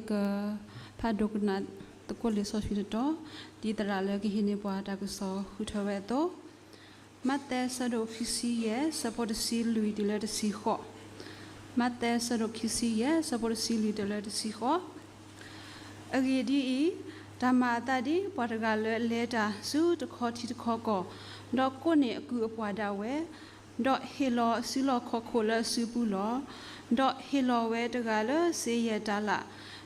ကဖးဒိကနၣ်သကိးလံာ်စီဆှံတတီၤ, ဒ်သရၣ်လၢကဟ့ၣ်န့ၢ်ပှၤတၢ်ကစီၣ်ဃုထၢဝဲအသိး, မးသဲ ဆၢဒိၣ်ခံဆံယဲၢ် ဆၢဖိတဆံလွံၢ်တုၤလၢတဆံဃိး, မးသဲ ဆၢဒိၣ်ခံဆံယဲၢ် ဆၢဖိတဆံလွံၢ်တုၤလၢတဆံဃိး. အဂ့ၢ်ဒ်အံၤ, တၢ်မၤအသးဒ်ပှၤတဂၤလၢအလဲၤတၢ်ဆူတခီထံတခီကီၢ်, ဒီးကိးန့ၢ်အကုၢ်အပှၤဒၣ်ဝဲ, ဒီးဟ့ၣ်လီၤအစုလီၢ်ခီၣ်ခိၣ်လၢအစုပူၤလီၤ. ဒီးဟ့ၣ်လီၤဝဲတဂၤလၢစ့ယဲၢ်တၤလၣ်,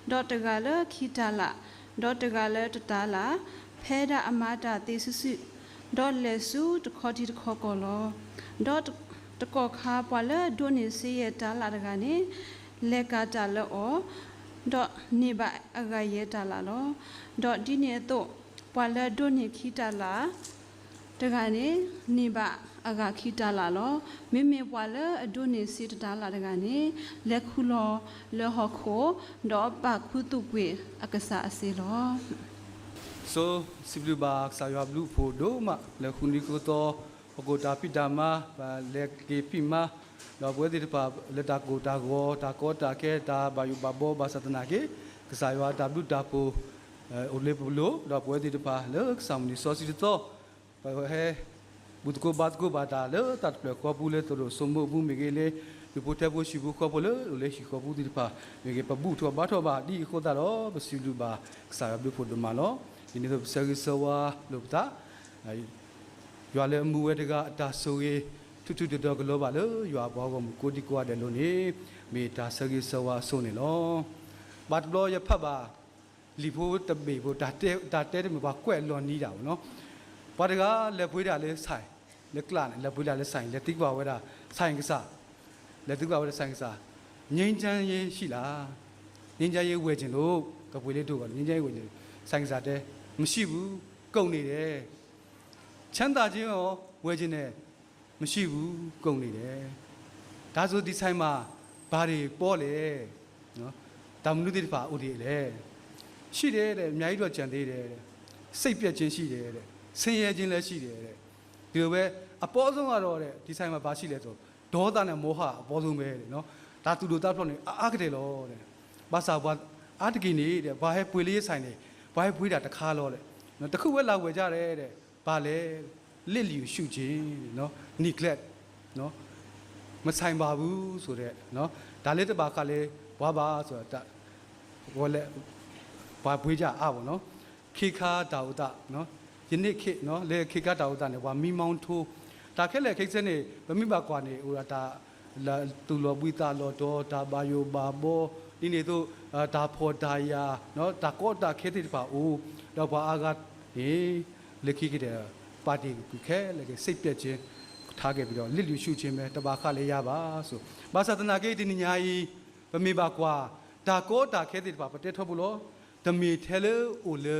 ဒီးတဂၤလၢခံတၤလၣ်, ဒီးတဂၤလၢတတၤလၣ်, ဖဲဒၣ်အမၤတၢ်သ့စုာ်စုာ်, ဒီးလဲၤဆူတခီထံတခီကီၢ်လီၤ. ဒီးတကီၢ်ခါပှၤလၢအဒိးန့ၢ်စ့ယဲၢ်တၤလၣ်တဂၤန့ၣ်, လဲၤကၤတၢ်လၢအီၤ, ဒီးန့ၢ်ဘၣ်အဂၤယဲၢ်တၤလၣ်လီၤ. ဒီးဒ်န့ၣ်အသိး, ပှၤလၢအဒိးန့ၢ်ခံတၤလၣ် တဂၤန့ၣ်, န့ၢ်ဘၣ်အဂၤခံတၤလၣ်လီၤ. မ့မ့ၢ်ပှၤလၢအဒိးန့ၢ်စ့တတၤလၣ်တဂၤန့ၣ်, လဲၤခူၣ်လီၤလၢဟီၣ်ခိၣ်, ဒီးပာ်ခူသူၣ်ကွံာ်အကစၢ်အစ့လီၤ. စံးဘျုးဘၣ်ကစၢ်ယွၤဘျုးဖှိၣ်ဒိၣ်မး လၢဃုနံၤဃုသီ, ဟီၣ်ခိၣ်တၢ်ဖံးတၢ်မၤ, ပလဲၤက့ၤဖံးမၤ, ဒီးပဝဲသ့ၣ်တဖၣ်လၢတၢ်ကိၢ်တၢ်ဂီၤ, တၢ်ကီတၢ်ခဲ, တၢ်ဘၣ်ယိၣ်ဘၣ်ဘီဘၣ်ဆၣ်သနာ်က့, ကစၢ်ယွၤတၢ်ဘျုးတၢ်ဖှိၣ် အိၣ်လၢပလိၤ, ဒီးပဝဲသ့ၣ်တဖၣ်လၢကစၢ်မုၢ်နံၤစီဆှံတသီ, ပဟဲဘူၣ်သကိးဘါသကိးဘၣ်တၢ်လၢတၢ်တဖျၢၣ်ဃီပူၤ လၢသိၣ်လိၣ်စိမိၢ်ပူၤမ့ၢ်ဂ့ၤ, လၢဒူၣ်ဖိထၢဖိဟံၣ်ဖိဃီဖိလၢအိၣ်လၢဟံၣ်ဃီပူၤသ့ၣ်တဖၣ်မ့ၢ်ဂ့ၤ, ပဘူၣ်ထီၣ်ဘါထီၣ်ဘၣ်ဒ်အံၤအဃိသတးဒီး ပစံးဘျုးဘၣ်ကစၢ်ယွၤဘျုးဖှိၣ်ဒိၣ်မးလီၤ. ဒ်န့ၣ်အသိးပဆၢဂ့ၤဆၢဝါလိာ်ပသး ယွၤလၢအမူဝဲတဂၤအတၢ်ဆိၣ်ဂ့ၤ ထူးထူးတီၤတီၤကလီၤဘၣ်လၢယွၤအပှၤဂီၢ်မုၢ်ကိးဒံကိးဂၤဒဲးအလိၤန့ၣ်, မ့ၢ်တၢ်ဆၢဂ့ၤဆၢဝါအစိန့ၣ်လီၤ. ဘၣ်တဘျီယဖးဘၣ် လံာ်ဖိတဘ့ၣ်ဖိ တၢ်တဲတမ့ၢ်ပှၤကွဲးလီၤနံၤတၢ်ဘၣ်နီၤ, ပှၤတဂၤလဲၤပှ့ၤတၢ်လၢ ဆိုင်, လၢကျးန့ၣ် လဲၤပှ့ၤတၢ်လၢ ဆိုင်, လဲၤသံကွၢ်ဝဲဒၣ် ဆိုင်ကစား, လဲၤသံကွၢ်ဝဲဒၣ် ဆိုင်ကစား, ငြိမ်းချမ်းရေးရှိလား, ငြိမ်းချမ်းရေးဝယ်ချင်လို့, ကပှ့ၤလၢဒိၣ်ဂီၢ်န့ၣ် ငြိမ်းချမ်းရေးဝယ်ချင်လို့, ဆိုင်ကစားတဲ မရှိဘူး, ကုန်နေတယ်. ချမ်းသာခြင်းရော ဝယ်ချင်တယ်, မရှိဘူး, ကုန်နေတယ်. ဒါဆို ဒီဆိုင်မှာ ဘာတွေပေါလဲ, တၢ်မနုၤသ့ၣ်တဖၣ်အိၣ်ဒံးလဲၣ်. ရှိတယ်တဲ့, အများကြီးတော့ကျန်သေးတယ်တဲ့, စိတ်ပျက်ခြင်းရှိတယ်တဲ့, ဆင်းရဲခြင်းလည်းရှိတယ်တဲ့, ဒီလိုပဲ အပေါ့ဆုံးကတော့တဲ့ ဒီဆိုင်မှာ ဘာရှိလဲဆို ဒေါသနဲ့မောဟအပေါ့ဆုံးပဲတဲ့, တၢ်သူၣ်ဒိၣ်သးဖျိးန့ၣ် အအါကတၢၢ်လီၤ. ဘၣ်ဆၣ်ပှၤအါတက့ၢ်န့ၣ်တဲ့ ပှၤဟဲပှ့ၤလၢယ ဆိုင်န့ၣ် ပှၤဟဲပှ့ၤတၢ်တခါလီၤ. တခုဝဲလၢ်ဝဲၢ်ကြတဲ့ ဘာလဲ, လစ်လျူရှုခြင်း, neglect, မဆိုင်ပါဘူးဆိုတဲ့, တၢ်လၢတဘၣ်ဃးလၢပှၤဘၣ်ဆို, ပှၤပှ့ၤတၢ်အါဘၣ်နီၤ, ခေတ်ကတည်းက တၢ်အိၣ်သး, ယနေ့ခေတ်, လၢခေတ်ကတည်းက တၢ်အိၣ်သးန့ၣ် ပှၤမံမှောင်ထိုး, တၢ်ခဲလၢာ်ခဲဆ့န့ၣ် ပမ့ၢ်ဘၣ်ကွၢ်န့ၣ် အိၣ်ဒီးတၢ် သူၣ်လီၤဘှံးသးလီၤတီၤ, တၢ်ဘၣ်ယိၣ်ဘၣ်ဘီ, ဒ်န့ၣ်အသိး တၢ်ဖှီၣ်တၢ်ယာ်, တၢ်ကီတၢ်ခဲသ့ၣ်တဖၣ်အိၣ်, ဒီးပှၤအါဂၤန့ၣ် လၢခံကတည်းက ပာ်တ့ၢ်ကွံာ်ခဲလၢာ်ခဲဆ့ စိတ်ပျက်ခြင်း ထားခဲ့ပြီးတော့ လစ်လျူရှုခြင်းပဲ တဘၣ်ဃးလၢယၤဘၣ် ဆို, ဘၣ်ဆၣ်သနာ်က့ တနံၤညါအံၤ ပမ့ၢ်ဘၣ်ကွၢ် တၢ်ကီတၢ်ခဲသ့ၣ်တဖၣ် ပတဲထီဘိလီၤ. တမ့ၢ်ထဲလၢအိၣ်လၢ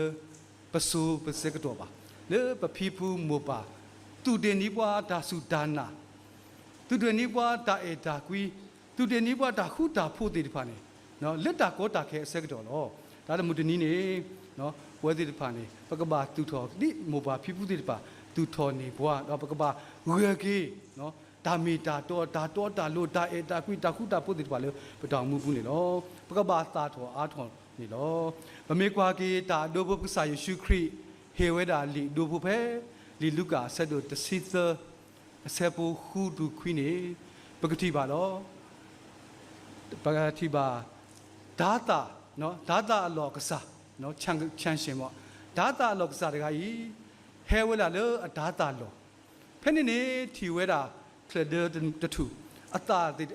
ပစိၤပဆၢကတီၢ်ဘၣ်, လၢပဖံဖုမိၢ်ပၢ် သူၣ်တ့ၢ်နံၤပှၤတၢ်စူၢ်တၢ်နာ်, သူၣ်တ့ၢ်နံၤပှၤတၢ်အဲၣ်တၢ်ကွံ, သူၣ်တ့ၢ်နံၤပှၤတၢ်ဃူတၢ်ဖိးသ့ၣ်တဖၣ်န့ၣ်, လၢတၢ်ကီတၢ်ခဲအဆၢကတီၢ်လီၤ. တၢ်တမုၢ်တနံၤန့ၣ် ပဝဲသ့ၣ်တဖၣ်န့ၣ် ပကဘၣ်သူၣ်ထီၣ် ဒ်မိၢ်ပၢ်ဖံဖုသ့ၣ်တဖၣ် သူၣ်ထီၣ်န့ၢ်ပှၤ, ဒီးပကဘၣ်ဂၢၢ်က့ၤ တၢ်မ့ၢ်တၢ်တီ တၢ်တီတၢ်လိၤ တၢ်အဲၣ်တၢ်ကွံ တၢ်ဃူတၢ်ဖိးသ့ၣ်တဖၣ်လၢ ပတၢ်အိၣ်မူပူၤန့ၣ်လီၤ. ပကဘၣ်သၣ်ထီၣ်အါထီၣ်န့ၣ်လီၤ. ပမ့ၢ်ကွၢ်က့ၤတၢ်အဒိဖိ ကစၢ်ယ့ၣ်ၡူးခရံာ် ဟ့ၣ်ဝဲဒၣ်လံာ်ဒိဖိဖဲ လံာ်လူၤကၣ်အဆၢဒိၣ်တဆံသၢ အဆၢဖိဃုတုၤခွံန့ၣ် ပကထံၣ်ဘၣ်လီၤ. ပကထံၣ်ဘၣ် ဒါသး, ဒါသးအလီၢ်ကစၢ်, ဆၣ်, ဆၣ်ရှင်မး, ဒါသးအလီၢ်ကစၢ်တဂၤအံၤ ဟဲဝဲဒၣ်လၢအဒါသးလီၢ်, ဖဲန့ၣ်န့ၣ် ထံၣ်ဝဲဒၣ်ချၢၣ်ဒၢတထူၣ်, အသၣ်,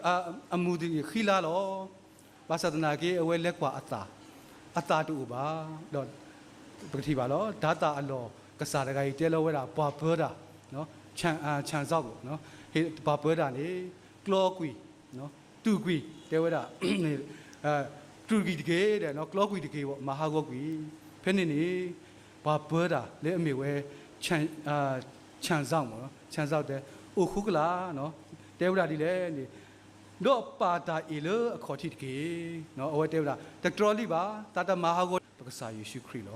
အမူးသ့ၣ်ဃံလၤလီၤ. ဘၣ်ဆၣ်သနာ်က့ အဝဲလဲၤကွၢ်အသၣ်, အသၣ်တအိၣ်ဘၣ်. ဒီးပကထံၣ်ဘၣ်လီၤ. ဒါသးအလီၢ်ကစၢ်တဂၤအံၤ တဲလီၤဝဲဒၣ် ပှၤပၢၤတၢ်, ဆၣ်, ဆၣ်စီၣ်, ပှၤပၢၤတၢ်န့ၣ် ကျီကွံာ်, တူၢ်ကွံာ်, တဲဝဲဒၣ် တူၢ်ကွံာ်တက့ၢ်, ကျီကွံာ်တက့ၢ်, မၤဟးဂီၤကွံာ်. ဖဲန့ၣ်န့ၣ် ပှၤပၢၤတၢ်လၢအမ့ၢ်ဝဲ ဆၣ်စီၣ်မး, ဆၣ်စီၣ်တဲ အိၣ်ဃိကလာ်, တဲဝဲဒၣ်ဒ်လဲၣ်န့ၣ်, ဒီးပာ်တၢ်အ့ၣ်လၢအခီၣ်ထံးတက့ၢ်. အဝဲတဲဝဲဒၣ် တတြီလံဘၣ်, သးတမၤဟးဂီၤ ပကစၢ်ယ့ၣ်ၡူးခရံာ်လီ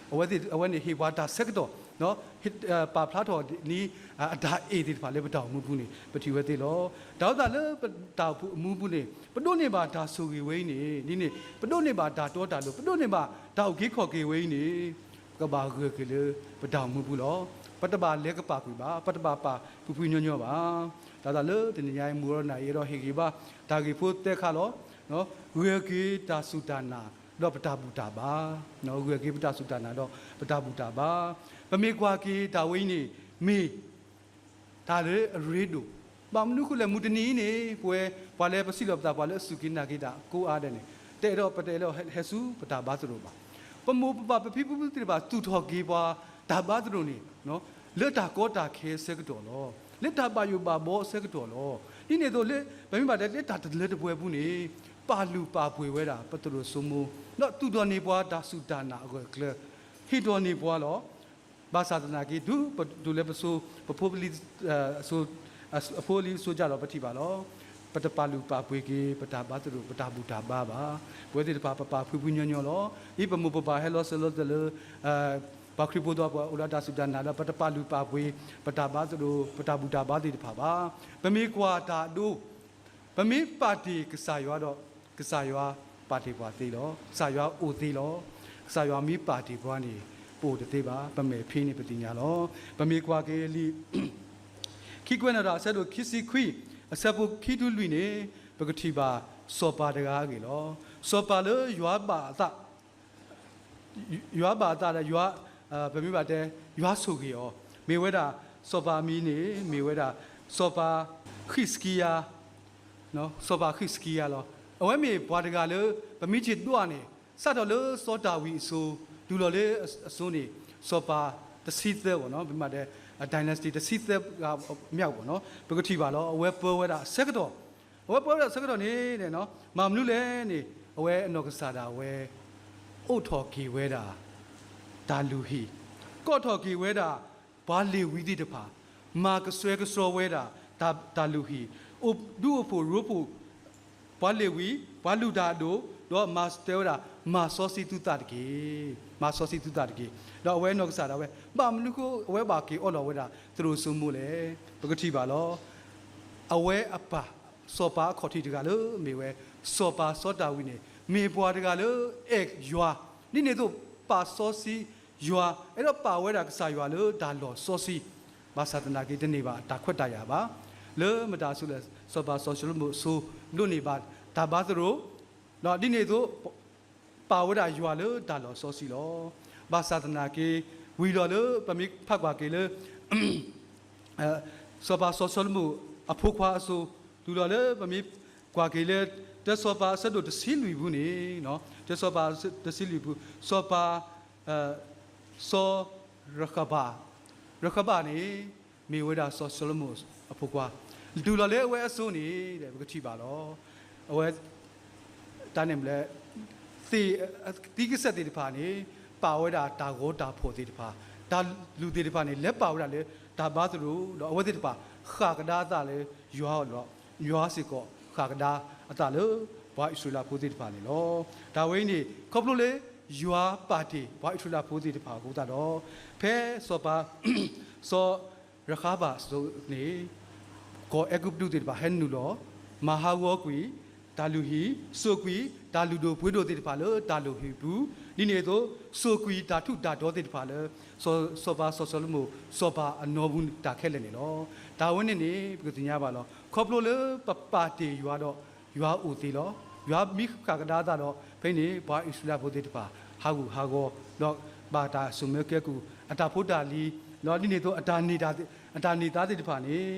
ၤ. အဝဲသ့ၣ် အဝဲန့ၣ်ဟ့ၣ်ပှၤတၢ်ဆၢကတီၢ်, ဟ့ၣ် ပာ်ဖျါထီၣ်န့ၢ် အတၢ်အဲၣ်သ့ၣ်တဖၣ်လၢပတၢ်အိၣ်မူပူၤန့ၣ် ပထံၣ်ဝဲသ့လီၤ. တၢ်အိၣ်သးလၢပတၢ်အိၣ်မူပူၤန့ၣ် ပဒိးန့ၢ်ဘၣ်တၢ်ဆိၣ်ဂ့ၤဝဲအံၤန့ၣ် ဒ်န့ၣ် ပဒိးန့ၢ်ဘၣ်တၢ်တီတၢ်လိၤ ပဒိးန့ၢ်ဘၣ်တၢ်အုၣ်က့ၤခီၣ်က့ၤဝဲအံၤန့ၣ် ပကဘၣ်ဂၢၢ်က့ၤလၢပတၢ်အိၣ်မူပူၤလီၤ. ပတဘၣ်လဲၤကပာ်ကွံာ်ဘၣ်, ပတဘၣ်ပာ်ဖှံဖှံညီညီဘၣ်. တၢ်သးလၢတနံၤညါအံၤ မုၢ်အီၤနၤအံၤ အဲၣ်ဒိးဟ့ၣ်ဂံၢ်ဘါ တၢ်ဂ့ၢ်ဖိသၢခါလီၤ. ဂၢၢ်က့ၤတၢ်စူၢ်တၢ်နာ် ဒီးပတၢ်ဘူၣ်တၢ်ဘါ, ဂၢၢ်က့ၤပတၢ်စူၢ်တၢ်နာ်ဒီးပတၢ်ဘူၣ်တၢ်ဘါ, ပမ့ၢ်ကွၢ်က့ၤတၢ်ဝဲအံၤန့ၣ် မ့ၢ် တၢ်လၢအရ့ဒိၣ်, ဘၣ်မနုၤဃိလဲၣ် မုၢ်တနံၤအံၤန့ၣ် ပဝဲ ပှၤလၢပစံးလီၤပသး ပှၤလၢအစူၢ်က့ၤနာ်က့ၤတၢ်ကိးအါဒဲးန့ၣ် တအဲၣ်ဒိး ပတအဲၣ်ဒိးဟဲဆူပတၢ်ဘါသရိာ်ဘၣ်. ပမိၢ်ပပၢ်ပဖံပဖုသ့ၣ်တဖၣ် သူၣ်ထီၣ်က့ၤပှၤတၢ်ဘါသရိာ်န့ၣ် လၢတၢ်ကီတၢ်ခဲအဆၢကတီၢ်လီၤ. လၢတၢ်ဘၣ်ယိၣ်ဘၣ်ဘီအဆၢကတီၢ်လီၤ. ဒ်န့ၣ်အသိးလၢ ပမ့ၢ်ဘၣ်တဲလၢတၢ်တလၢတပှဲၤပူၤန့ၣ် ပာ်လုၢ်ပာ်ပှ့ၤဝဲဒၣ် ပသရိာ်စိမိၤ ဒီးသူၣ်ထီၣ်န့ၢ်ပှၤတၢ်စူၢ်တၢ်နာ်အဂၢၢ်အကျၢၤ ဟ့ၣ်ထီၣ်န့ၢ်ပှၤလီၤ. ဘၣ်ဆၣ်သနာ်က့ တုၤပတုၤလၢပစိၤ ပဖိပလံၤ အဖိအလံၤအစိၤကၢ်ဒီး ပထံၣ်ဘၣ်လီၤ. ပတပာ်လုၢ်ပာ်ပှ့ၤက့ၤ ပတၢ်ဘါသရိာ် ပတၢ်ဘူၣ်တၢ်ဘါဘၣ်. ပဝဲသ့ၣ်တဖၣ် ပပာ်ဖှံဖှံညီညီလီၤ. ဒ်ပမိၢ်ပပၢ်ဟဲလီၤစၢၤလီၤသွဲၣ်လၢ ပှၤခရံာ်ဖိသ့ၣ်တဖၣ် အိၣ်ဒီးတၢ်စူၢ်တၢ်နာ်ဒီး ပတပာ်လုၢ်ပာ်ပှ့ၤ ပတၢ်ဘါသရိာ် ပတၢ်ဘူၣ်တၢ်ဘါသ့ၣ်တဖၣ်ဘၣ်. ပမ့ၢ်ကွၢ်တၢ်အဒိ ပမ့ၢ်ပာ်တ့ၢ်ကစၢ်ယွၤဒီး ကစၢ်ယွၤပာ်တ့ၢ်ပှၤသ့လီၤ. ကစၢ်ယွၤအိၣ်သ့လီၤ. ကစၢ်ယွၤမ့ၢ်ပာ်တ့ၢ်ပှၤန့ၣ် ပအိၣ်တသ့ဘၣ်. ပမဲာ်ဖံးန့ၣ် ပသ့ၣ်ညါလီၤ. ပမ့ၢ်ကွၢ်က့ၤလံာ် ခံကွဲးနီၣ်တၢ် အဆၢဒိၣ်ခံဆံခွံ အဆၢဖိခံတုၤလွံၢ်န့ၣ် ပကထံၣ်ဘၣ်စီၤပၤတဂၤအဂ့ၢ်လီၤ. စီၤပၤလၢယွၤဘၣ်အသး ယွၤဘၣ်အသးဒီးယွၤ ပမ့ၢ်ဘၣ်တဲ ယွၤဆိၣ်ဂ့ၤအီၤ မ့ၢ်ဝဲဒၣ် စီၤပၤအမံၤန့ၣ် မ့ၢ်ဝဲဒၣ် စီၤပၤဃံးစကံယၤ စီၤပၤဃံးစကံယၤလီၤ. အဝဲမ့ၢ်ပှၤတဂၤလၢ ပမ့ၢ်ထံၣ်ဒွးန့ၣ် စးထီၣ်လၢစီၤဒၤဝံးအစိၤ တုၤလီၤလၢအစိၤန့ၣ် စီၤပၤတဆံသၢဘၣ်နီၤ ပမ့ၢ်တဲ dynasty တဆံသၢဂၤမ့ၢ်ဘၣ်နီၤ ပကထံၣ်ဘၣ်လီၤ. အဝဲပၢဝဲဒၣ်အဆၢကတီၢ် အဝဲပၢဝဲဒၣ်အဆၢကတီၢ်န့ၣ် မၤမနုၤလဲၣ်န့ၣ် အဝဲအနီၢ်ကစၢ်ဒၣ်ဝဲ အိးထီၣ်က့ၤဝဲဒၣ် တၢ်လုၢ်ဟံၣ်, ကိးထီၣ်က့ၤဝဲဒၣ် ပှၤလ့ၤဝံသ့ၣ်တဖၣ်, မၤကဆှဲကဆှီဝဲဒၣ် တၢ်လုၢ်ဟံၣ်, ဒူအိၣ်ဖှိၣ်ရိဖှိၣ် ပှၤလ့ၤဝံ, ပှၤလုၢ်တၢ်အဒိၣ်, ဒီးမၤတဲဝဲဒၣ် မၤစီဆှံသုသးတက့ၢ်, မၤစီဆှံသုသးတက့ၢ်. ဒီးအဝဲနီၢ်ကစၢ်ဒၣ်ဝဲ ဘၣ်မနုၤဃိ အဝဲဘၣ်က့ၤအၢၣ်လီၤဝဲဒၣ် သရိာ်စိမိၤလဲၣ်, ပကထံၣ်ဘၣ်လီၤ. အဝဲအပၢ် စီၤပၤအခီၣ်ထံးတဂၤလၢမ့ၢ်ဝဲ စီၤပၤစီၤဒၤဝံးန့ၣ် မ့ၢ်ပှၤတဂၤလၢအဲၣ်ယွၤ, ဒ်န့ၣ်အသိး ပာ်စီဆှံယွၤ, အဲၣ်ဒိးပာ်ဝဲဒၣ်ကစၢ်ယွၤလၢတၢ်လီၢ်စီဆှံ, ဘၣ်ဆၣ်သနာ်က့ တန့ၢ်ဘၣ်တၢ်ခွဲးတၢ်ယာ်ဘၣ်. လၢမတၤအစိၤလဲၣ်, စီၤပၤစီၤၡလိၤမိၣ်အစိၤ ဒိးန့ၢ်ဘၣ်တၢ်ဘါသရိာ်, ဒီးဒ်န့ၣ်အသိး ပာ်ဝဲဒၣ်ယွၤလၢတၢ်လီၢ်စီဆှံလီၤ. ဘၣ်ဆၣ်သနာ်က့ ဝံၤလီၤလၢပမ့ၢ်ဖးကွၢ်က့ၤလၢ စီၤပၤစီၤၡလိၤမိၣ်အဖိခွါအစိၤ, တုၤလီၤလၢပမ့ၢ်ကွၢ်က့ၤလၢ တၢစီၤပၤအဆၢဒိၣ်တဆံလွံၢ်ပူၤန့ၣ်, တၢစီၤပၤတဆံလွံၢ်ပူၤ စီၤပၤ စီၤရဃဘၤ, ရဃဘၤန့ၣ် မ့ၢ်ဝဲဒၣ်စီၤၡလိၤမိၣ်အဖိခွါ, တုၤလီၤလၢအဝဲအစိၤန့ၣ် ပကထံၣ်ဘၣ်လီၤ. အဝဲ တၢ်န့ၣ်မ့ၢ်လဲၣ်, သ့ၣ်သံကစဲးသ့ၣ်တဖၣ်န့ၣ် ပာ်ဝဲဒၣ်တၢ်ဂီၤတၢ်ဖီၣ်သ့ၣ်တဖၣ်, တၢ်လုၢ်သ့ၣ်တဖၣ်န့ၣ် လဲၤပာ်ဝဲဒၣ်လၢတၢ်ဘါသရိာ်, ဒီးအဝဲသ့ၣ်တဖၣ် ဃၣ်ကဒါအသးလၢယွၤအအိၣ်ဒီး ယွၤစ့ၢ်ကီး ဃၣ်ကဒါအသးလၢ ပှၤအံၣ်စရ့လးဖိသ့ၣ်တဖၣ်န့ၣ်လီၤ. တၢ်ဝဲအံၤန့ၣ် ခီဖျိလၢယွၤပာ်တ့ၢ်ပှၤအံၣ်စရ့လးဖိသ့ၣ်တဖၣ်အဃိသတးဒီး ဖဲစီၤပၤ စီၤ ရဃါဘၤအစိၤန့ၣ် ကီၢ်အဲၤကူပတူးသ့ၣ်တဖၣ်ဟဲနုာ်လီၤ, မၤဟးဂီၤကွံာ် တၢ်လုၢ်ဟံၣ်, စိာ်ကွံာ်တၢ်လုၢ်ဒိၣ်ပှ့ၤဒိၣ်သ့ၣ်တဖၣ်လၢတၢ်လုၢ်ဟံၣ်ပူၤ, ဒ်န့ၣ်အသိး စိာ်ကွံာ်တၢ်ထူးတၢ်တီၤသ့ၣ်တဖၣ်လၢ စီၤပၤစီၤၡလိၤမိၣ် စီၤပၤအနီၢ်ပူၤတၢ်ခဲလၢာ်န့ၣ်လီၤ. တၢ်ဝဲန့ၣ်န့ၣ် ပကသ့ၣ်ညါဘၣ်လီၤ. ခီဖျိလၢပပာ်တ့ၢ်ယွၤဒီး ယွၤအိၣ်သ့လီၤ. ယွၤမ့ၢ်ဃၣ်ကဒါအသးဒီး ဖဲန့ၣ် ပှၤအံၣ်စရ့လးဖိသ့ၣ်တဖၣ် ဟးဂူာ်ဟးဂီၤ ဒီးဘၣ်တၢ်ဆိၣ်မၢကဲကုၢ် အတၢ်ဖိတၢ်လံၤ ဒီးဒ်န့ၣ်အသိး အတၢ်န့ၢ်သါသ့ၣ်တဖၣ်န့ၣ်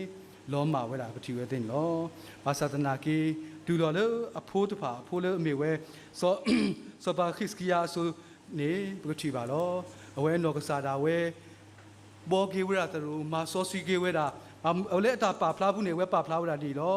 လီၤမၢ်ဝဲဒၣ် ပထံၣ်ဝဲသ့ၣ်န့ၣ်လီၤ. ဘၣ်ဆၣ်သနာ်က့ တုၤလီၤလၢအဖိတဖၣ် အဖိလၢအမ့ၢ်ဝဲ စီၤပၤဃံးစကံယၤအစိၤန့ၣ် ပကထံၣ်ဘၣ်လီၤ. အဝဲအနီၢ်ကစၢ်ဒၣ်ဝဲ ဘှီက့ၤဝဲဒၣ်သရိာ် မၤစီဆှံက့ၤဝဲဒၣ်, အဝဲလၢအတၢ်ပာ်ဖျါပူၤန့ၣ် အဝဲပာ်ဖျါဝဲဒၣ်ဒ်အံၤလီၤ.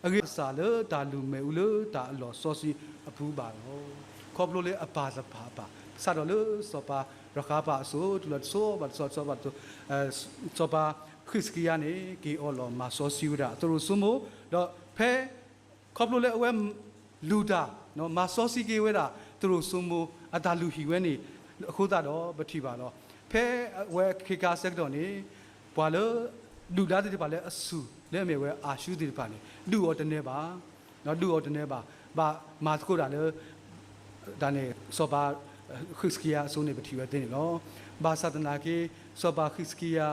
အဂ့ၢ်ကစၢ်လၢတၢ်လုၢ်မ့ၣ်အူလၢတၢ်အလီၢ်စီဆှံအပူၤဘၣ်လီၤ. ခီဖျိလၢအပၢ်တဖၣ်အပၢ် စးထီၣ်လၢစီၤပၤရဃါဘၤအစိၤ တုၤလီၤတစိၤဘၣ်တစိၤ တစိၤဘၣ်တစိၤ စီၤပၤဃံးစကံယၤန့ၣ် က့ၤအၢၣ်လီၤမၤစီဆှံဝဲဒၣ်သရိာ်စိမိၤ, ဒီးဖဲ ခီဖျိလၢအဝဲ လူၤတၢ် မၤစီဆှံက့ၤဝဲဒၣ် သရိာ်စိမိၤ အတၢ်လုၢ်ဟံၣ်ဝဲန့ၣ် အဃိသတးဒီးပထံၣ်ဘၣ်လီၤ. ဖဲအဝဲခဲခါဆၢကတီၢ်န့ၣ် ပှၤလၢ ဒုၣ်ဒါသ့ၣ်တဖၣ်လၢအစူၢ်လၢအမ့ၢ်ဝဲအၤၡူသ့ၣ်တဖၣ်န့ၣ် ဒုးအီၤတနၢၤဘၣ်, ဒုးအီၤတနၢၤဘၣ်, ဘၣ်မၤသကိးတၢ်လၢ တၢ်န့ၣ် စီၤပၤဃံးစကံယၤအစိၤန့ၣ် ပထံၣ်ဝဲသ့န့ၣ်လီၤ. ဘၣ်ဆၣ်သနာ်က့ စီၤပၤဃံးစကံယၤ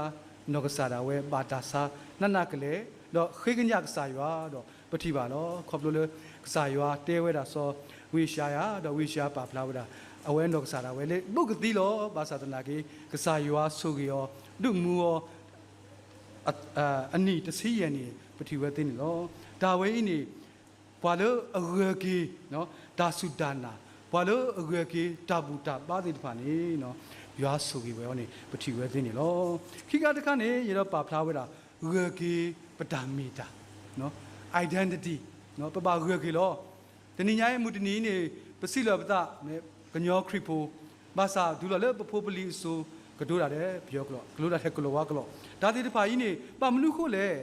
နီၢ်ကစၢ်ဒၣ်ဝဲ ဘၣ်တၢ်ဆါနးနးကလဲာ် ဒီးဃ့ကညးကစၢ်ယွၤဒီး ပထံၣ်ဘၣ်လီၤ. ခီဖျိလၢကစၢ်ယွၤတဲဝဲဒၣ်စီၤဝံယၡါယၤ ဒီးဝံယၡါယၤပာ်ဖျါဝဲဒၣ် အဝဲနီၢ်ကစၢ်ဒၣ်ဝဲလၢဒိၣ်ကသံလီၤ. ဘၣ်ဆၣ်သနာ်က့ ကစၢ်ယွၤဆိၣ်ဂ့ၤအီၤ ဒုးမူအီၤ အနံၣ်တဆံယဲၢ်နံၣ် ပထံၣ်ဝဲသ့န့ၣ်လီၤ. တၢ်ဝဲအံၤန့ၣ် ပှၤလၢအဂၢၤက့ၤ တၢ်စူၢ်တၢ်နာ်, ပှၤလၢအဂၢၤက့ၤတၢ်ဘူၣ်တၢ်ဘါသ့ၣ်တဖၣ်န့ၣ် ယွၤဆိၣ်ဂ့ၤဝဲအီၤန့ၣ် ပထံၣ်ဝဲသ့န့ၣ်လီၤ. ခံခါတခါန့ၣ် ယအဲၣ်ဒိးပာ်ဖျါဝဲဒၣ် ဂၢၤက့ၤပတၢ်မ့ၢ်တၢ် identity ပဘၣ်ဂၢၤက့ၤလီၤ. တနံၤညါအံၤ မုၢ်တနံၤအံၤန့ၣ် ပစံးလၢၤပသး ကညီခရံာ်ဖိ ဘၣ်ဆၣ်တုၤလီၤလၢပဖိပလံၤအစိၤ ကတိၤတၢ်ဒီးပယီၤကျိာ်, ကတိၤတၢ်ဒီးကလီၤဝါကျိာ်, တၢ်သ့ၣ်တဖၣ်အံၤန့ၣ် ဘၣ်မနုၤဃိလဲၣ်,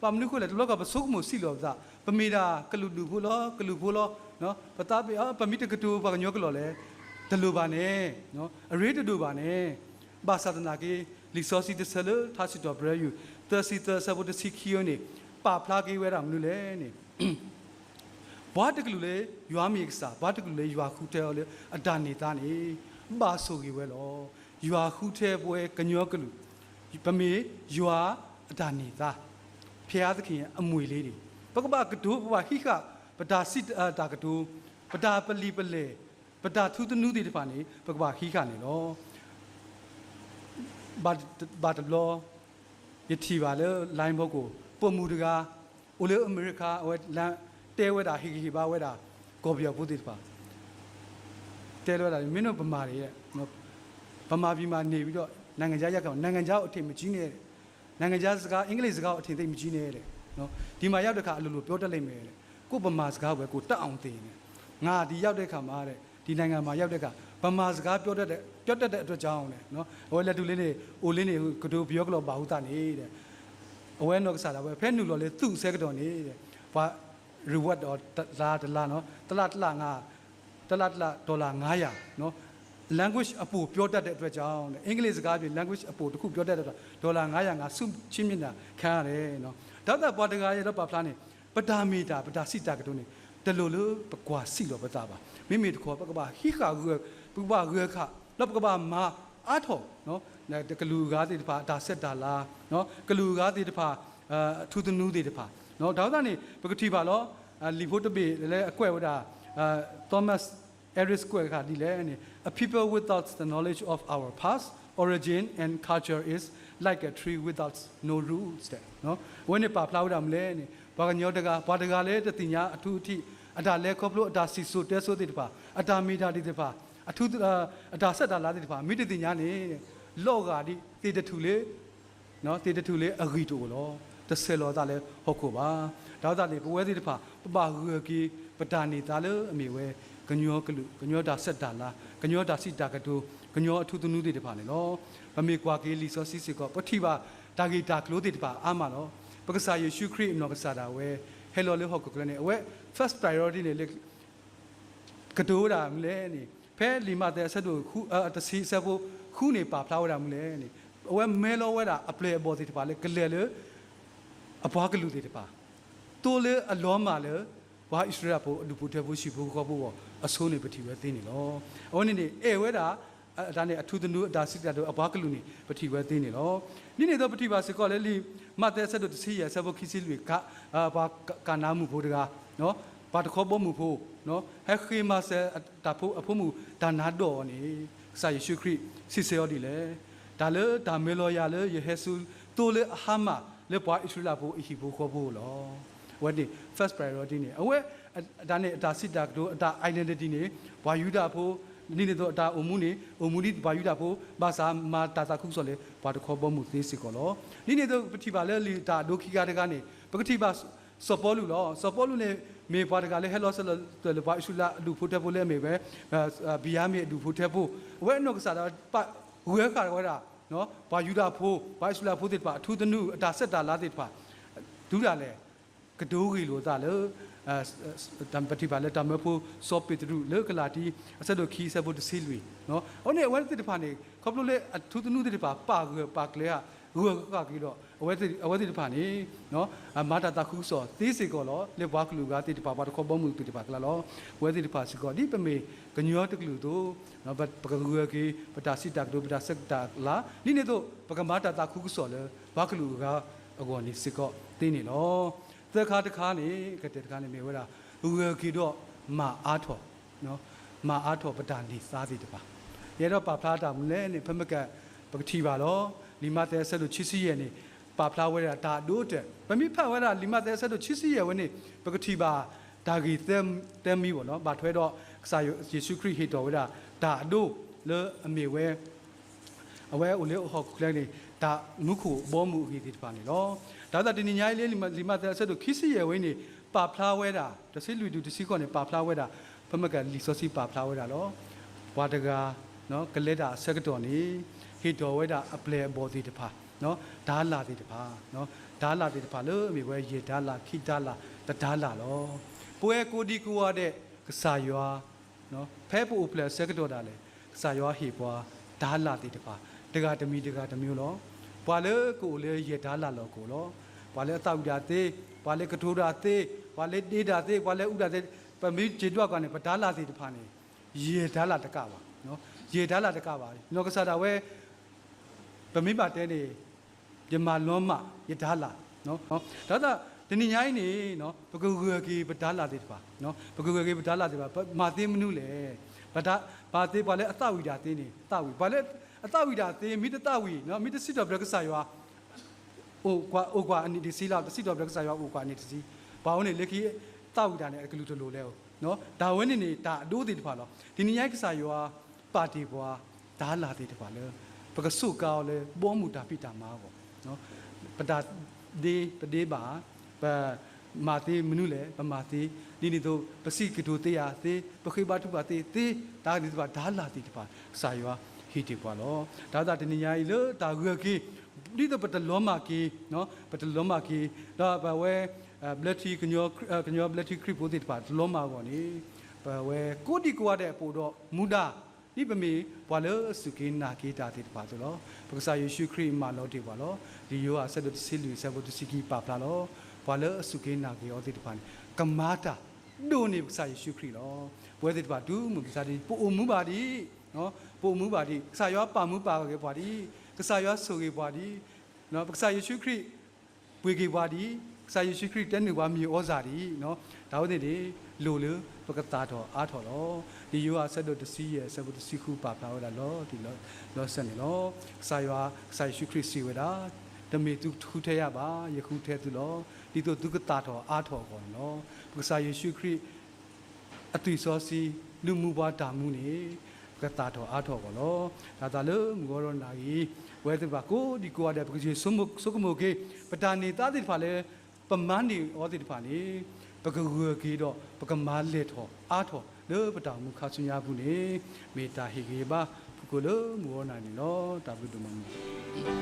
ဘၣ်မနုၤဃိလဲၣ်, တဘျီဃီပဆိကမိၣ်စံးလၢၤပသး ပမ့ၢ်ဒၣ်ကလုာ်ဒူၣ်ဖိလီၤ, ကလုာ်ဖိလီၤ, ပသးပ့ၤ ပမ့ၢ်တကတိၤပှၤကညီကျိာ်လဲၣ်, တလိၣ်ဘၣ်န့ၣ်, အရ့တဒိၣ်ဘၣ်န့ၣ်, ဘၣ်ဆၣ်သနာ်က့ လံာ်စီဆှံတဆၢလၢထါစံးထီၣ်ပတြၢၤယုၢ် သၢဆံသၢအဆၢဖိတဆံခံအံၤန့ၣ် ပာ်ဖျါက့ၤဝဲဒၣ်မနုၤလဲၣ်န့ၣ် ပှၤတကလုာ်လၢယွၤမ့ၢ်ကစၢ်, ပှၤတကလုာ်လၢယွၤဃုထၢအီၤလၢအတၢ်န့ၢ်သါန့ၣ် ဘၣ်ဆိၣ်ဂ့ၤဝဲလီၤ. ယွၤဃုထၢပဝဲကညီကလုာ်, ပမ့ၢ်ယွၤအတၢ်န့ၢ်သါ, ဖဲအါသခင်အမွေလေးန့ၣ် ပကဘၣ်ကတိၤ ပကဘၣ်ဟံးဃာ် ပတၢ်စံးတၢ်ကတိၤ, ပတၢ်ပလံာ်ပလဲၢ်, ပတၢ်ထူသနူသ့ၣ်တဖၣ်န့ၣ် ပကဘၣ်ဟံးဃာ်န့ၣ်လီၤ. ဘၣ်တဘျီ ယထံၣ်ဘၣ်လၢ line ဖီခိၣ် ပိာ်မုၣ်တဂၤ အိၣ်လၢအမဲရကၤ အဝဲတဲဝဲဒၣ် ဟ့ၣ်ဂံၢ်ဟ့ၣ်ဘါဝဲဒၣ် ကီၢ်ပယီၤဖိသ့ၣ်တဖၣ် တဲလီၤဝဲဒၣ် မ့ၢ်နီၢ်ပမၤ ဗမာပြည်မှာ နေပြီးတော့ နိုင်ငံခြားရောက်တော့ နိုင်ငံခြားကို အထင်မကြီးနဲ့တဲ့, နိုင်ငံခြားစကား အင်္ဂလိပ်စကားကို အထင်သိပ်မကြီးနဲ့တဲ့, ဒီမှာရောက်တဲ့အခါ အလိုလိုပြောတတ်လိမ့်မယ်တဲ့, ကိုယ့်ဗမာစကားကိုပဲ ကိုယ်တတ်အောင်သင်တဲ့, ငါဒီရောက်တဲ့အခါမှာတဲ့ ဒီနိုင်ငံမှာရောက်တဲ့အခါ ဗမာစကားပြောတတ်တဲ့ ပြောတတ်တဲ့အတွက်ကြောင့်တဲ့, အဝဲလဲၤတုၤလၢန့ၣ် အိၣ်လၢန့ၣ် ကတိၤပယီၤကျိာ်ဘၣ်ဟူသးန့ၣ် အဝဲနီၢ်ကစၢ်ဒၣ်ဝဲ ဖဲနုာ်လီၤလၢသူၣ်အဆၢကတီၢ်န့ၣ် ပှၤ reward ဒီးတလါတလါ, တလါတလါ တလါတလါ dollar ငါးရာ, language အပိုပြောတတ်တဲ့အတွက်ကြောင့် အင်္ဂလိပ်စကားဖြင့် language အပိုတစ်ခုပြောတတ်တဲ့အတွက် ဒေါ်လာငါးရာ ဆုချီးမြှင့်တာခံရတယ်. ဒီးပှၤတဂၤအံၤဒီးပာ်ဖျါန့ၣ် ပတၢ်မ့ၢ်တၢ် ပတၢ်စံးတၢ်ကတိၤန့ၣ် တလိၣ်လၢပကွၢ်စံးလီၤပသးဘၣ်. မ့မ့ၢ်တခီ ပကဘၣ်ဟံးဃာ်ဂၢၢ်, ပကဘၣ်ဂၢၢ်ဃာ် ဒီးပကဘၣ်မၤအါထီၣ် ကလုာ်အဂၤသ့ၣ်တဖၣ် အတၢ်ဆဲးတၢ်လၤ, ကလုာ်အဂၤသ့ၣ်တဖၣ် အထူသနူသ့ၣ်တဖၣ်, တၢ်ဝဲသတးန့ၣ် ပကထံၣ်ဘၣ်လီၤ. လံာ်ဖိတဘ့ၣ်လၢအကွဲးဝဲဒၣ် Thomas Harris ကွဲးဃာ်ဒ်လဲၣ်န့ၣ် A people without the knowledge of our past, origin and culture is like a tree without no roots အဝဲန့ၣ်ပာ်ဖျါဝဲဒၣ်မနုၤလဲၣ်န့ၣ် ပှၤကညီတဂၤ ပှၤတဂၤလၢတသ့ၣ်ညါအထူအထံး အတၢ်လဲၤခီဖျိ အတၢ်စံၣ်စိၤတဲစိၤသ့ၣ်တဖၣ် အတၢ်မ့ၢ်တၢ်ဒ်သ့ၣ်တဖၣ် အတၢ်ဆဲးတၢ်လၤသ့ၣ်တဖၣ် မ့ၢ်တသ့ၣ်ညါန့ၣ် လီၤဂာ်ဒ်သ့ၣ်တထူၣ်လၢ သ့ၣ်တထူၣ်လၢအဂံၢ်တအိၣ်လီၤ. တဆဲးလီၤအသးလၢဟီၣ်ခိၣ်ဘၣ်. တၢ်ဝဲသတးန့ၣ် ပဝဲသ့ၣ်တဖၣ် ပဘၣ်ဂၢၢ်က့ၤ ပတၢ်န့ၢ်သါလၢအမ့ၢ်ဝဲ ကညီကလုာ်, ကညီတၢ်ဆဲးတၢ်လၤ, ကညီတၢ်စံးတၢ်ကတိၤ, ကညီအထူသနူသ့ၣ်တဖၣ်န့ၣ်လီၤ. ပမ့ၢ်ကွၢ်က့ၤလံာ်စီဆှံစ့ၢ်ကီး ပထံၣ်ဘၣ်တၢ်ဂ့ၢ်တၢ်ကျိၤသ့ၣ်တဖၣ်အါမးလီၤ. ပကစၢ်ယ့ၣ်ၡူးခရံာ်အနီၢ်ကစၢ်ဒၣ်ဝဲ ဟဲလီၤလၢဟီၣ်ခိၣ်ချၢန့ၣ် အဝဲ first priority န့ၣ်လၢ ကတိၤဝဲဒၣ်မနုၤလဲၣ်န့ၣ် ဖဲလံာ်မးသဲအဆၢဒိၣ်ဃု အတဆံအဆၢဖိဃုန့ၣ် ပာ်ဖျါဝဲဒၣ်မနုၤလဲၣ်န့ၣ် အဝဲမဲလီၤဝဲဒၣ်အပျဲၢ်အဘီၣ်သ့ၣ်တဖၣ်လၢကလဲၤလၢ အပှၤကလုာ်သ့ၣ်တဖၣ် သိလၢအလီၤမၢ်လၢ ပှၤအံၣ်စရ့လးဖိအဒူၣ်ဖိထၢဖိဟံၣ်ဖိဃီဖိအဂီၢ်အဆိန့ၣ် ပထံၣ်ဝဲသ့န့ၣ်လီၤ. အဝဲန့ၣ်န့ၣ် အဲၣ်ဝဲဒၣ် အတၢ်န့ၣ် အထူသနူအတၢ်စံးတၢ်ကတိၤအပှၤကလုာ်န့ၣ် ပထံၣ်ဝဲသ့န့ၣ်လီၤ. ဒ်န့ၣ်အသိး ပထံၣ်ဘၣ်စ့ၢ်ကီးလၢလံာ်မးသဲအဆၢဒိၣ်တဆံယဲၢ်အဆၢဖိခံဆံလွံၢ် ပှၤကနၤအၣ်မုၣ်ဖိတဂၤ ပှၤတခီဘီမုၢ်ဖိ ဟဲဃ့မၤစၢၤအဖိမုၣ်တၢ်နါဒီးအီၤန့ၣ် ကစၢ်ယ့ၣ်ၡူးခရံာ်စံးဆၢအီၤဒ်လဲၣ်. တၢ်လၢတၢ်မဲလီၤယၤလၢယဟဲဆူသိလၢအဟါမၢ်လၢပှၤအံၣ်စရ့လးဖိအဟံၣ်ဖိဃီဖိလီၤ. အဝဲန့ၣ် first priority န့ၣ် အဝဲ တၢ်န့ၣ် အတၢ်စံးတၢ်ကတိၤ အတၢ် identity န့ၣ် ပှၤယူဒၤဖိ ဒ်န့ၣ်အသိးအတၢ်အိၣ်မူန့ၣ် အိၣ်မူဒ်ပှၤယူဒၤဖိ ဘၣ်ဆၣ်မၤတၢ်သးခုကစီၣ်လၢပှၤတခီဘီမုၢ်သ့စ့ၢ်ကီးလီၤ. ဒ်န့ၣ်အသိး ပထံၣ်ဘၣ်လၢလံာ်တၢ်အဒိခံခါတခါန့ၣ် ပကထံၣ်ဘၣ်စီၤပီလူးလီၤ. စီၤပီလူးန့ၣ် မ့ၢ်ပှၤတဂၤလၢဟဲလီၤစၢၤလီၤသွဲၣ်လၢပှၤအံၣ်စရ့လးအဒူၣ်ဖိထၢဖိလၢအမ့ၢ်ဝဲ ဘံၣ်ယၤမံၣ်အဒူၣ်ဖိထၢဖိ အဝဲအနီၢ်ကစၢ်ဒၣ်ဝဲ ပာ်ဂၢၢ်ဃာ်ဝဲဒၣ် ပှၤယူဒၤဖိ ပှၤအံၣ်စရ့လးဖိသ့ၣ်တဖၣ် အထူသနူ အတၢ်ဆဲးတၢ်လၤသ့ၣ်တဖၣ် တုၤဒၣ်လဲာ် ကတိၤဂ့ၢ်လိာ်သးလၢ ပထံၣ်ဘၣ်လၢတၢ်မၢဖိစီၤပ့းတရူးလၢကလၤတံ အဆၢဒိၣ်ခံ အဆၢဖိတဆံလွံၢ်, အဝဲန့ၣ်အဝဲသ့ၣ်တဖၣ်န့ၣ် ခီဖျိလၢအထူသနူသ့ၣ်တဖၣ် ပာ်ဂၢၢ်ပာ်ကျၢၤဧါ, ဂၢၢ်ဃာ်က့ၤဒီး အဝဲသ့ၣ်တဖၣ်န့ၣ် မၤတၢ်သးခုကစီၣ်သ့စ့ၢ်ကီးလီၤ. လၢပှၤကလုာ်အဂၤသ့ၣ်တဖၣ် ပှၤတခီဘီမုၢ်သ့ၣ်တဖၣ်အကျါလီၤ. အဝဲသ့ၣ်တဖၣ်စ့ၢ်ကီး ဒ်ပမ့ၢ်ကညီတကလုာ်အသိး ပကဂၢၢ်က့ၤ ပတၢ်စံးတၢ်ကတိၤ ပတၢ်ဆဲးတၢ်လၤ ဒ်န့ၣ်အသိး ပကမၤတၢ်သးခုကစီၣ်လၢ ပှၤကလုာ်အဂၤအဂီၢ်န့ၣ်စ့ၢ်ကီးသ့န့ၣ်လီၤ. သၢခါတခါန့ၣ် ကတၢၢ်တခါန့ၣ် မ့ၢ်ဝဲဒၣ် ဂၢၢ်က့ၤဒီးမၤအါထီၣ် မၤအါထီၣ်ပတၢ်န့ၢ်သါသ့ၣ်တဖၣ်, ယအဲၣ်ဒိးပာ်ဖျါတၢ်မနုၤလဲၣ်န့ၣ် ဖဲမ့ၢ်က ပကထံၣ်ဘၣ်လီၤ. လံာ်မးသဲအဆၢဒိၣ်ခံဆံယဲၢ်န့ၣ် ပာ်ဖျါဝဲဒၣ်တၢ်အဒိအတဲာ်, ပမ့ၢ်ဖးဝဲဒၣ်လံာ်မးသဲအဆၢဒိၣ်ခံဆံယဲၢ်ဝဲန့ၣ် ပကထံၣ်ဘၣ်တၢ်ဂ့ၢ်သၢမံၤဘၣ်လီၤ. ဘၣ်ထွဲဒီး ကစၢ်ယ့ၣ်ၡူးခရံာ်ဟ့ၣ်ထီၣ်ဝဲဒၣ်တၢ်အဒိလၢအမ့ၢ်ဝဲ အဝဲအိၣ်လၢဟီၣ်ခိၣ်ချၢန့ၣ် တၢ်မူခိၣ်ဘီမုၢ်အဂ့ၢ်သ့ၣ်တဖၣ်န့ၣ်လီၤ. တၢ်ဝဲဒၣ်တနံၤညါအံၤလၢလံာ်မးသဲအဆၢဒိၣ်ခံဆံယဲၢ်ဝဲန့ၣ် ပာ်ဖျါဝဲဒၣ် တဆံလွံၢ်တုၤတဆံဃိးန့ၣ် ပာ်ဖျါဝဲဒၣ် ဖဲမ့ၢ်ကလံာ်စီဆှံပာ်ဖျါဝဲဒၣ်လီၤ. ပှၤတဂၤ ကလဲၤတၢ်အဆၢကတီၢ်န့ၣ် ဟ့ၣ်ထီၣ်ဝဲဒၣ်အပျဲၢ်အဘီၣ်သ့ၣ်တဖၣ် တၤလၣ်သ့ၣ်တဖၣ်, တၤလၣ်သ့ၣ်တဖၣ်လၢအမ့ၢ်ဝဲယဲၢ်တၤလၣ် ခံတၤလၣ် တတၤလၣ်လီၤ. ပဝဲကိးဒံကိးဂၤဒဲး ကစၢ်ယွၤ ဖဲပအိၣ်ဖျဲၣ်အဆၢကတီၢ်ဒၣ်လဲာ် ကစၢ်ယွၤဟ့ၣ်ပှၤတၤလၣ်သ့ၣ်တဖၣ် တဂၤတမံၤတဂၤတမံၤလီၤ. ပှၤလၢကအိၣ်လၢယဲၢ်တၤလၣ်လီၢ်ကအိၣ်လီၤ. ပှၤလၢအသးဝံၣ်တၢ်သ့, ပှၤလၢကတိၤတၢ်သ့, ပှၤလၢဒ့တၢ်သ့, ပှၤလၢအူတၢ်သ့, ပမ့ၢ်စံးဒွးကွၢ်န့ၣ် ပတၤလၣ်သ့ၣ်တဖၣ်န့ၣ် ယဲၢ်တၤလၣ်တကးဘၣ်, ယဲၢ်တၤလၣ်တကးဘၣ်. နီၢ်ကစၢ်ဒၣ်ဝဲ ပမ့ၢ်ဘၣ်တဲန့ၣ် ယမၤလီၤမၢ်ယတၤလၣ်, တၢ်သး တနံၤညါအံၤန့ၣ် ပကဂၢၢ်က့ၤပတၤလၣ်သ့ၣ်တဖၣ်, ပကဂၢၢ်က့ၤပတၤလၣ်သ့ၣ်တဖၣ် ပမၤသ့မနုၤလဲၣ်. ပမၤသ့ ပှၤလၢအသးဝံၣ်တၢ်သ့န့ၣ် သးဝံၣ်, ပှၤလၢအသးဝံၣ်တၢ်သ့ မ့ၢ်တသးဝံၣ် မ့ၢ်တစံးထီၣ်ပတြၢၤကစၢ်ယွၤ အိၣ်ကွၢ်အန့ၣ်တဆံလီၤ, တစံးထီၣ်ပတြၢၤကစၢ်ယွၤအိၣ်ကွၢ်အန့ၣ်တဆံ, ပှၤအိၣ်န့ၣ်လၢခံ သးဝံၣ်တၢ်န့ၣ် အကလုၢ်တလိၣ်လဲၣ်. တၢ်ဝဲန့ၣ်န့ၣ် တၢ်အဒိသ့ၣ်တဖၣ်လီၤ. တနံၤညါအံၤကစၢ်ယွၤ ပာ်တ့ၢ်ပှၤ တၤလၣ်သ့ၣ်တဖၣ်လၢ ပကစူးကါအီၤလၢ ဘီမုၢ်တၢ်ဖံးတၢ်မၤအဂီၢ်, ပတၢ်ဒ့ ပဒ့ဘၣ်ဧါ, ပမၤသ့မနုၤလဲၣ် ပမၤသ့, ဒ်န့ၣ်အသိး ပစံးကတိၤသ့ဧါသ့, ပဃ့ဘါထုကဖၣ်သ့သ့, တၢ်သ့ၣ်တဖၣ် တၤလၣ်သ့ၣ်တဖၣ် ကစၢ်ယွၤဟ့ၣ်တ့ၢ်ပှၤလီၤ. တၢ်သးတနံၤညါအံၤလၢတၢ်ဂၢၢ်က့ၤ ဒ်သိးပတလီၤမၢ်က့ၤ, ပတလီၤမၢ်က့ၤ, ဒီးပဝဲ ဘျၢထံ ကညီဘျၢထံခရံာ်ဖိသ့ၣ်တဖၣ် တလီၤမၢ်အဂီၢ်န့ၣ် ပဝဲကိးဒံကိးဂၤဒဲး ပအိၣ်ဒီးမူဒါ ဒ်ပမ့ၢ်ပှၤလၢအစူၢ်က့ၤနာ်က့ၤတၢ်သ့ၣ်တဖၣ်အသိးလီၤ. ပကစၢ်ယ့ၣ်ၡူးခရံာ်မၢလီၤတ့ၢ်ပှၤလီၤ. လံာ်ယိၤဟၣ်အဆၢဒိၣ်တဆံလွံၢ် အဆၢဖိတဆံခံ ပာ်ဖျါလီၤ. ပှၤလၢအစူၢ်က့ၤနာ်က့ၤအီၤသ့ၣ်တဖၣ်န့ၣ် ကမၤတၢ်ဒိၣ်န့ၢ်ပကစၢ်ယ့ၣ်ၡူးခရံာ်လီၤ. ပဝဲသ့ၣ်တဖၣ်တုၤမုၢ်မဆါတနံၤ ပအိၣ်မူဘၣ်ဒံး, ပအိၣ်မူဘၣ်ဒံး, ကစၢ်ယွၤပာ်မူပာ်ဂဲၤပှၤဒံး, ကစၢ်ယွၤဆိၣ်ဂ့ၤပှၤဒံး, ပကစၢ်ယ့ၣ်ၡူးခရံာ် ပှ့ၤက့ၤပှၤဒံး, ကစၢ်ယ့ၣ်ၡူးခရံာ်တဲန့ၢ်ပှၤမ့ၢ်အီၣ်စၢ်ဒံး, တၢ်ဝဲန့ၣ်န့ၣ် လိၣ်လၢပကသၣ်ထီၣ်အါထီၣ်လီၤ. လံာ်ယိၤဟၣ်အဆၢဒိၣ်တဆံယဲၢ် အဆၢဖိတဆံဃု ပာ်ဖျါဝဲဒၣ်လီၤတံၢ်လီၤဆဲးန့ၣ်လီၤ. ကစၢ်ယွၤ ကစၢ်ယ့ၣ်ၡူးခရံာ်စံးဝဲဒၣ်, တမ့ၢ်သုဃုထၢယၤဘၣ်, ယဃုထၢသုလီၤ. ဒ်သိးသုကသၣ်ထီၣ်အါထီၣ်အဂီၢ်န့ၣ်လီၤ. ပကစၢ်ယ့ၣ်ၡူးခရံာ် အသွံၣ်စီဆှံ လုၢ်မူပှၤတၢ်မူန့ၣ် ပကသၣ်ထီၣ်အါထီၣ်အဂီၢ်လီၤ. တၢ်သးလၢမုၢ်ဂီၤဒီးနၣ်ရံၣ် ပဝဲသ့ၣ်တဖၣ်ကိးဒံကိးဂၤဒဲး ပကဆိကမိၣ်က့ၤ ပတၢ်န့ၢ်သါသ့ၣ်တဖၣ်လၢ ပမၤန့ၢ်အီၤသ့ၣ်တဖၣ်န့ၣ် ပကဂၢၢ်က့ၤဒီး ပကမၤလဲၢ်ထီၣ်အါထီၣ်လၢပတၢ်အိၣ်မူခါဆူညါအပူၤန့ၣ် မ့ၢ်တၢ်ဟ့ၣ်ဂ့ၤဘၣ်ဖုၣ်ကိာ်လၢမုၢ်ဂီၤနၣ်ရံၣ်န့ၣ်လီၤ. တၢ်ဘျုးဒိၣ်မးန့ၣ်